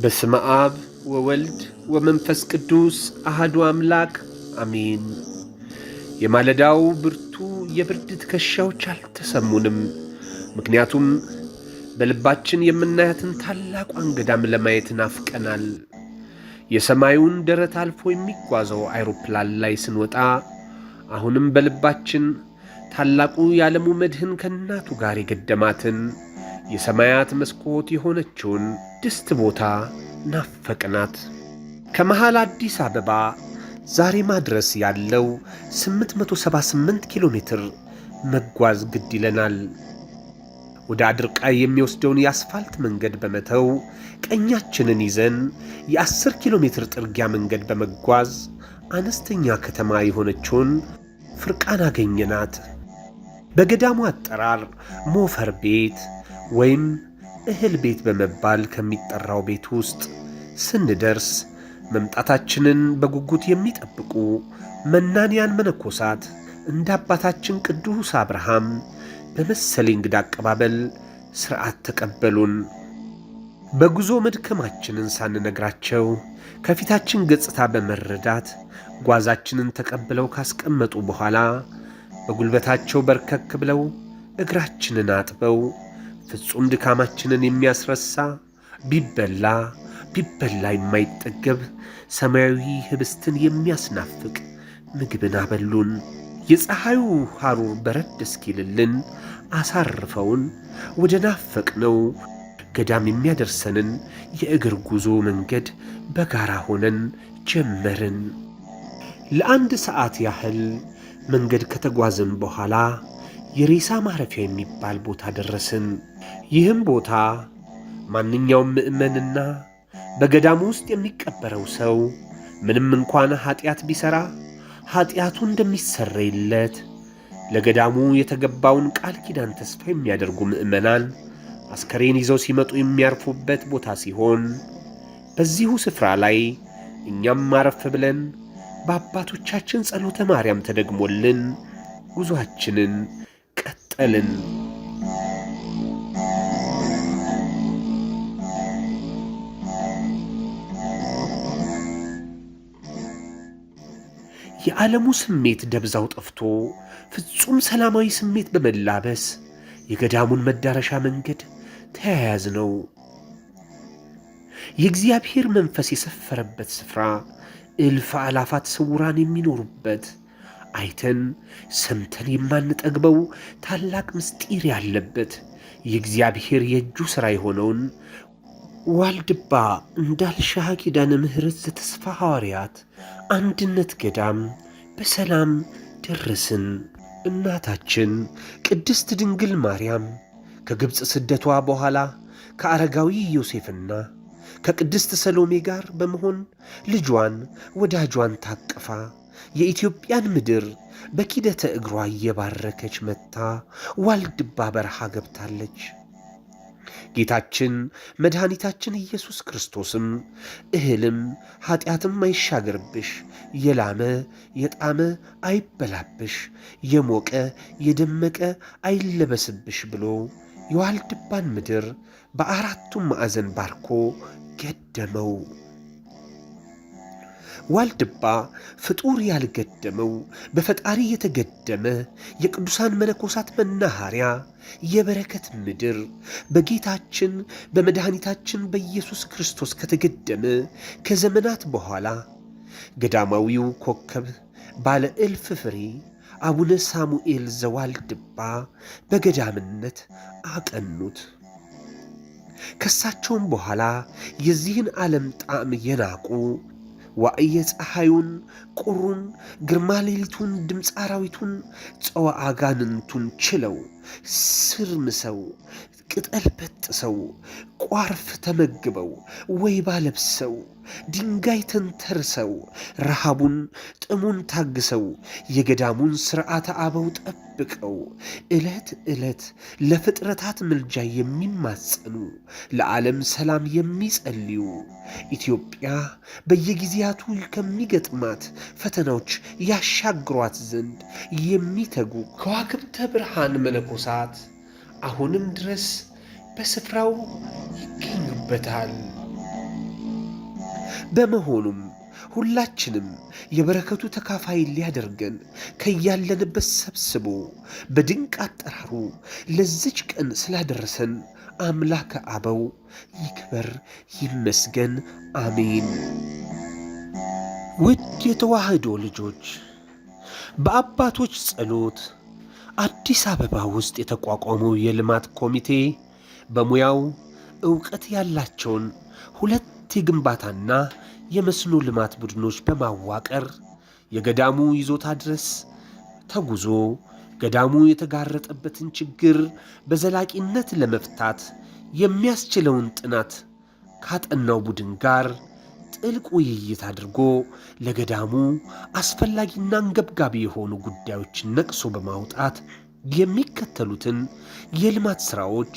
በስመ አብ ወወልድ ወመንፈስ ቅዱስ አሐዱ አምላክ አሜን። የማለዳው ብርቱ የብርድ ትከሻዎች አልተሰሙንም። ምክንያቱም በልባችን የምናያትን ታላቋን ገዳም ለማየት ናፍቀናል። የሰማዩን ደረት አልፎ የሚጓዘው አይሮፕላን ላይ ስንወጣ አሁንም በልባችን ታላቁ የዓለሙ መድህን ከእናቱ ጋር የገደማትን የሰማያት መስኮት የሆነችውን ድስት ቦታ ናፈቅናት። ከመሃል አዲስ አበባ ዛሬ ማድረስ ያለው 878 ኪሎ ሜትር መጓዝ ግድ ይለናል። ወደ አድርቃይ የሚወስደውን የአስፋልት መንገድ በመተው ቀኛችንን ይዘን የ10 ኪሎ ሜትር ጥርጊያ መንገድ በመጓዝ አነስተኛ ከተማ የሆነችውን ፍርቃን አገኘናት። በገዳሙ አጠራር ሞፈር ቤት ወይም እህል ቤት በመባል ከሚጠራው ቤት ውስጥ ስንደርስ መምጣታችንን በጉጉት የሚጠብቁ መናንያን መነኮሳት እንደ አባታችን ቅዱስ አብርሃም በመሰለ እንግዳ አቀባበል ሥርዓት ተቀበሉን። በጉዞ መድከማችንን ሳንነግራቸው ከፊታችን ገጽታ በመረዳት ጓዛችንን ተቀብለው ካስቀመጡ በኋላ በጉልበታቸው በርከክ ብለው እግራችንን አጥበው ፍጹም ድካማችንን የሚያስረሳ ቢበላ ቢበላ የማይጠገብ ሰማያዊ ህብስትን የሚያስናፍቅ ምግብን አበሉን። የፀሐዩ ሐሩር በረድ እስኪልልን አሳርፈውን ወደ ናፈቅነው ገዳም የሚያደርሰንን የእግር ጉዞ መንገድ በጋራ ሆነን ጀመርን። ለአንድ ሰዓት ያህል መንገድ ከተጓዝን በኋላ የሬሳ ማረፊያ የሚባል ቦታ ደረስን። ይህም ቦታ ማንኛውም ምዕመንና በገዳሙ ውስጥ የሚቀበረው ሰው ምንም እንኳን ኀጢአት ቢሠራ ኀጢአቱ እንደሚሰረይለት ለገዳሙ የተገባውን ቃል ኪዳን ተስፋ የሚያደርጉ ምዕመናን አስከሬን ይዘው ሲመጡ የሚያርፉበት ቦታ ሲሆን በዚሁ ስፍራ ላይ እኛም አረፍ ብለን በአባቶቻችን ጸሎተ ማርያም ተደግሞልን ጉዞአችንን ቀጠልን። የዓለሙ ስሜት ደብዛው ጠፍቶ ፍጹም ሰላማዊ ስሜት በመላበስ የገዳሙን መዳረሻ መንገድ ተያያዝ ነው። የእግዚአብሔር መንፈስ የሰፈረበት ስፍራ፣ እልፍ አላፋት ስውራን የሚኖሩበት፣ አይተን ሰምተን የማንጠግበው ታላቅ ምስጢር ያለበት የእግዚአብሔር የእጁ ሥራ የሆነውን ዋልድባ እንዳልሻህ ኪዳነ ምሕረት ዘተስፋ ሐዋርያት አንድነት ገዳም በሰላም ደረስን። እናታችን ቅድስት ድንግል ማርያም ከግብፅ ስደቷ በኋላ ከአረጋዊ ዮሴፍና ከቅድስት ሰሎሜ ጋር በመሆን ልጇን ወዳጇን ታቅፋ የኢትዮጵያን ምድር በኪደተ እግሯ እየባረከች መጥታ ዋልድባ በረሃ ገብታለች። ጌታችን መድኃኒታችን ኢየሱስ ክርስቶስም እህልም ኀጢአትም አይሻገርብሽ፣ የላመ የጣመ አይበላብሽ፣ የሞቀ የደመቀ አይለበስብሽ ብሎ የዋልድባን ምድር በአራቱም ማዕዘን ባርኮ ገደመው። ዋልድባ ፍጡር ያልገደመው በፈጣሪ የተገደመ የቅዱሳን መነኮሳት መናኸሪያ የበረከት ምድር በጌታችን በመድኃኒታችን በኢየሱስ ክርስቶስ ከተገደመ ከዘመናት በኋላ ገዳማዊው ኮከብ ባለ እልፍ ፍሬ አቡነ ሳሙኤል ዘዋልድባ በገዳምነት አቀኑት። ከሳቸውም በኋላ የዚህን ዓለም ጣዕም የናቁ ዋዕየ ፀሐዩን፣ ቁሩን፣ ግርማ ሌሊቱን፣ ድምፀ አራዊቱን፣ ጨዋ አጋንንቱን ችለው ስር ምሰው ቅጠል በጥሰው ቋርፍ ተመግበው ወይባ ለብሰው ድንጋይ ተንተርሰው ረሃቡን ጥሙን ታግሰው የገዳሙን ሥርዓተ አበው ጠብቀው ዕለት ዕለት ለፍጥረታት ምልጃ የሚማጸኑ ለዓለም ሰላም የሚጸልዩ ኢትዮጵያ በየጊዜያቱ ከሚገጥማት ፈተናዎች ያሻግሯት ዘንድ የሚተጉ ከዋክብተ ብርሃን መነኮሳት አሁንም ድረስ በስፍራው ይገኙበታል። በመሆኑም ሁላችንም የበረከቱ ተካፋይ ሊያደርገን ከያለንበት ሰብስቦ በድንቅ አጠራሩ ለዚች ቀን ስላደረሰን አምላከ አበው ይክበር ይመስገን፣ አሜን። ውድ የተዋህዶ ልጆች፣ በአባቶች ጸሎት አዲስ አበባ ውስጥ የተቋቋመው የልማት ኮሚቴ በሙያው ዕውቀት ያላቸውን ሁለት የግንባታና የመስኖ ልማት ቡድኖች በማዋቀር የገዳሙ ይዞታ ድረስ ተጉዞ ገዳሙ የተጋረጠበትን ችግር በዘላቂነት ለመፍታት የሚያስችለውን ጥናት ካጠናው ቡድን ጋር ጥልቅ ውይይት አድርጎ ለገዳሙ አስፈላጊና አንገብጋቢ የሆኑ ጉዳዮችን ነቅሶ በማውጣት የሚከተሉትን የልማት ሥራዎች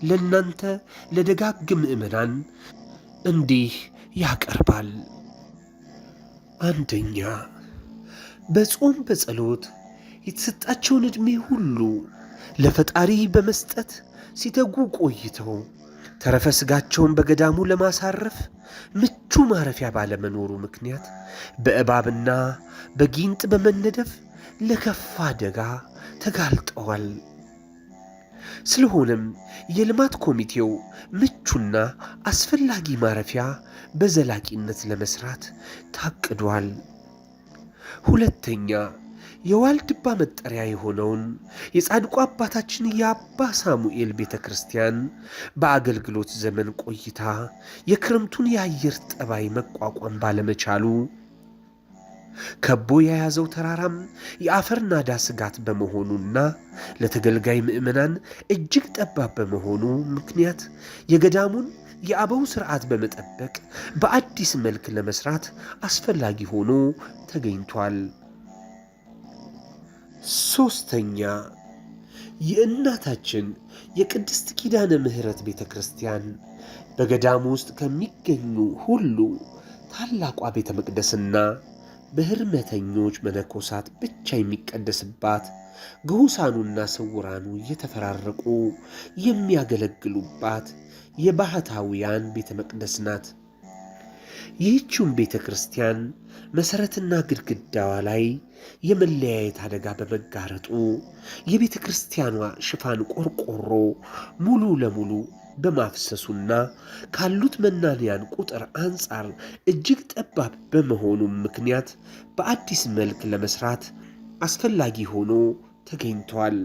ለእናንተ ለደጋግ ምዕመናን እንዲህ ያቀርባል። አንደኛ፣ በጾም በጸሎት የተሰጣቸውን ዕድሜ ሁሉ ለፈጣሪ በመስጠት ሲተጉ ቆይተው ተረፈ ሥጋቸውን በገዳሙ ለማሳረፍ ምቹ ማረፊያ ባለመኖሩ ምክንያት በእባብና በጊንጥ በመነደፍ ለከፋ አደጋ ተጋልጠዋል። ስለሆነም የልማት ኮሚቴው ምቹና አስፈላጊ ማረፊያ በዘላቂነት ለመስራት ታቅዷል። ሁለተኛ፣ የዋልድባ መጠሪያ የሆነውን የጻድቁ አባታችን የአባ ሳሙኤል ቤተ ክርስቲያን በአገልግሎት ዘመን ቆይታ የክረምቱን የአየር ጠባይ መቋቋም ባለመቻሉ፣ ከቦ የያዘው ተራራም የአፈር ናዳ ስጋት በመሆኑና ለተገልጋይ ምዕመናን እጅግ ጠባብ በመሆኑ ምክንያት የገዳሙን የአበው ሥርዓት በመጠበቅ በአዲስ መልክ ለመስራት አስፈላጊ ሆኖ ተገኝቷል። ሦስተኛ፣ የእናታችን የቅድስት ኪዳነ ምሕረት ቤተ ክርስቲያን በገዳሙ ውስጥ ከሚገኙ ሁሉ ታላቋ ቤተ መቅደስና በሕርመተኞች መነኮሳት ብቻ የሚቀደስባት፣ ግሁሳኑና ስውራኑ እየተፈራረቁ የሚያገለግሉባት የባህታውያን ቤተ መቅደስ ናት። ይህችውን ቤተ ክርስቲያን መሠረትና ግድግዳዋ ላይ የመለያየት አደጋ በመጋረጡ፣ የቤተ ክርስቲያኗ ሽፋን ቆርቆሮ ሙሉ ለሙሉ በማፍሰሱና ካሉት መናንያን ቁጥር አንጻር እጅግ ጠባብ በመሆኑ ምክንያት በአዲስ መልክ ለመስራት አስፈላጊ ሆኖ ተገኝቷል።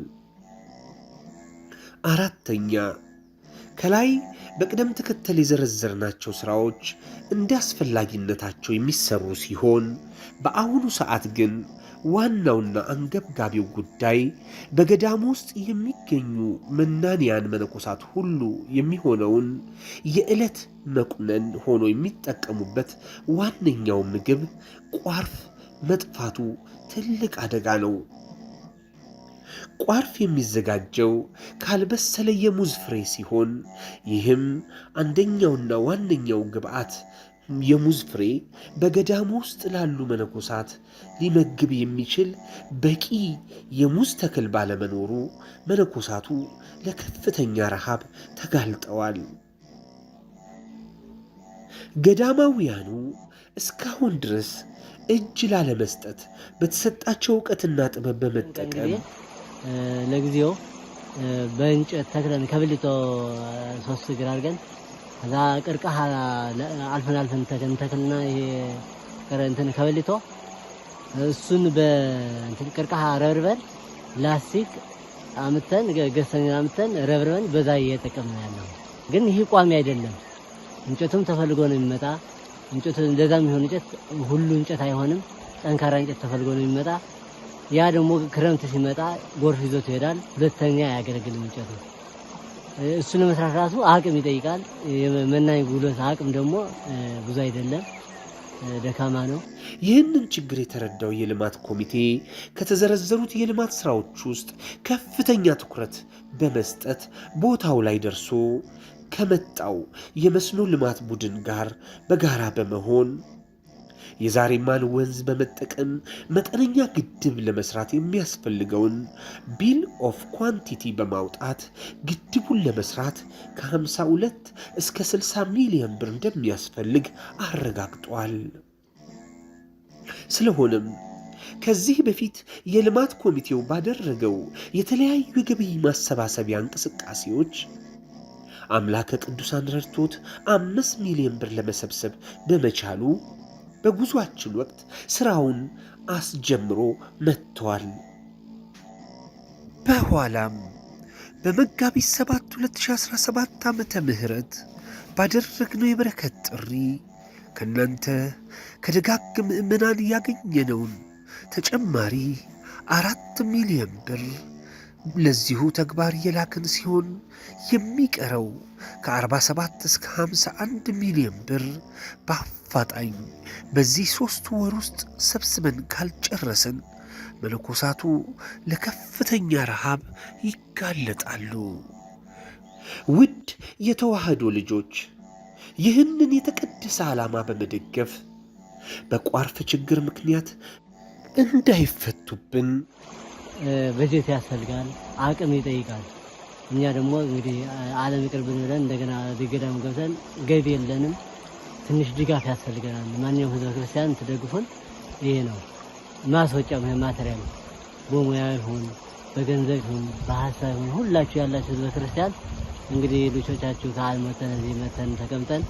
አራተኛ፣ ከላይ በቅደም ተከተል የዘረዘርናቸው ሥራዎች እንደ አስፈላጊነታቸው የሚሰሩ ሲሆን፣ በአሁኑ ሰዓት ግን ዋናውና አንገብጋቢው ጉዳይ በገዳሙ ውስጥ የሚገኙ መናንያን መነኮሳት ሁሉ የሚሆነውን የዕለት መቁነን ሆኖ የሚጠቀሙበት ዋነኛው ምግብ ቋርፍ መጥፋቱ ትልቅ አደጋ ነው። ቋርፍ የሚዘጋጀው ካልበሰለ የሙዝ ፍሬ ሲሆን፣ ይህም አንደኛውና ዋነኛው ግብዓት የሙዝ ፍሬ በገዳሙ ውስጥ ላሉ መነኮሳት ሊመግብ የሚችል በቂ የሙዝ ተክል ባለመኖሩ መነኮሳቱ ለከፍተኛ ረሃብ ተጋልጠዋል። ገዳማውያኑ እስካሁን ድረስ እጅ ላለመስጠት በተሰጣቸው እውቀትና ጥበብ በመጠቀም ለጊዜው በእንጨት ተክለን ከብልቶ ሶስት እግር አድርገን፣ ከዛ ቅርቀሃ አልፈን አልፈን እንተክልና ይሄ እንትን ከበልቶ እሱን በእንትን ቅርቀሃ ረብርበን፣ ላስቲክ አምተን ገዝተን አምተን ረብርበን በዛ እየጠቀምን ያለው። ግን ይህ ቋሚ አይደለም። እንጨቱም ተፈልጎ ነው የሚመጣ። እንጨቱ እንደዛ የሚሆን እንጨት ሁሉ እንጨት አይሆንም። ጠንካራ እንጨት ተፈልጎ ነው የሚመጣ። ያ ደግሞ ክረምት ሲመጣ ጎርፍ ይዞት ይሄዳል። ሁለተኛ አያገለግልም እንጨቱ። እሱን ለመስራት ራሱ አቅም ይጠይቃል። የመናኝ ጉልበት አቅም ደግሞ ብዙ አይደለም፣ ደካማ ነው። ይህንን ችግር የተረዳው የልማት ኮሚቴ ከተዘረዘሩት የልማት ስራዎች ውስጥ ከፍተኛ ትኩረት በመስጠት ቦታው ላይ ደርሶ ከመጣው የመስኖ ልማት ቡድን ጋር በጋራ በመሆን የዛሬማን ወንዝ በመጠቀም መጠነኛ ግድብ ለመስራት የሚያስፈልገውን bill of quantity በማውጣት ግድቡን ለመስራት ከ52 እስከ 60 ሚሊዮን ብር እንደሚያስፈልግ አረጋግጧል። ስለሆነም ከዚህ በፊት የልማት ኮሚቴው ባደረገው የተለያዩ የገቢ ማሰባሰቢያ እንቅስቃሴዎች አምላከ ቅዱሳን ረድቶት 5 ሚሊዮን ብር ለመሰብሰብ በመቻሉ በጉዟችን ወቅት ሥራውን አስጀምሮ መጥቷል። በኋላም በመጋቢት 7 2017 ዓመተ ምህረት ባደረግነው የበረከት ጥሪ ከእናንተ ከደጋግ ምዕመናን ያገኘነውን ተጨማሪ 4 ሚሊዮን ብር ለዚሁ ተግባር የላክን ሲሆን፣ የሚቀረው ከ47 እስከ 51 ሚሊዮን ብር በአፋጣኝ በዚህ 3 ወር ውስጥ ሰብስበን ካልጨረስን መነኮሳቱ ለከፍተኛ ረሃብ ይጋለጣሉ። ውድ የተዋህዶ ልጆች፣ ይህንን የተቀደሰ ዓላማ በመደገፍ በቋርፍ ችግር ምክንያት እንዳይፈቱብን በጀት ያስፈልጋል፣ አቅም ይጠይቃል። እኛ ደግሞ እንግዲህ ዓለም ይቅርብን ብለን እንደገና ገዳም ገብተን ገቢ የለንም። ትንሽ ድጋፍ ያስፈልገናል። ማንኛውም ህዝበ ክርስቲያን ትደግፉን። ይሄ ነው ማስወጫ material፣ በሙያ ይሁን፣ በገንዘብ ይሁን፣ በሀሳብ ይሁን፣ ሁላችሁ ያላችሁ ህዝበ ክርስቲያን እንግዲህ ልጆቻችሁ ከዓለም ወጥተን እዚህ መተን ተቀምጠን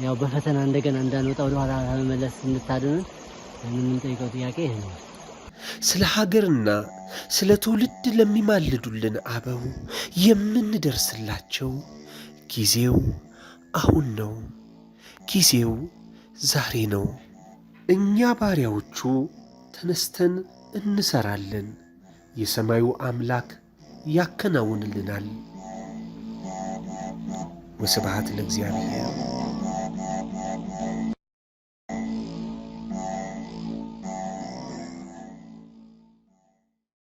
ያው በፈተና እንደገና እንዳንወጣ ወደኋላ ለመመለስ እንድታድኑን የምንጠይቀው ጥያቄ ይሄ ነው። ስለ ሀገርና ስለ ትውልድ ለሚማልዱልን አበው የምንደርስላቸው ጊዜው አሁን ነው። ጊዜው ዛሬ ነው። እኛ ባሪያዎቹ ተነስተን እንሰራለን፣ የሰማዩ አምላክ ያከናውንልናል። ወስብሐት ለእግዚአብሔር።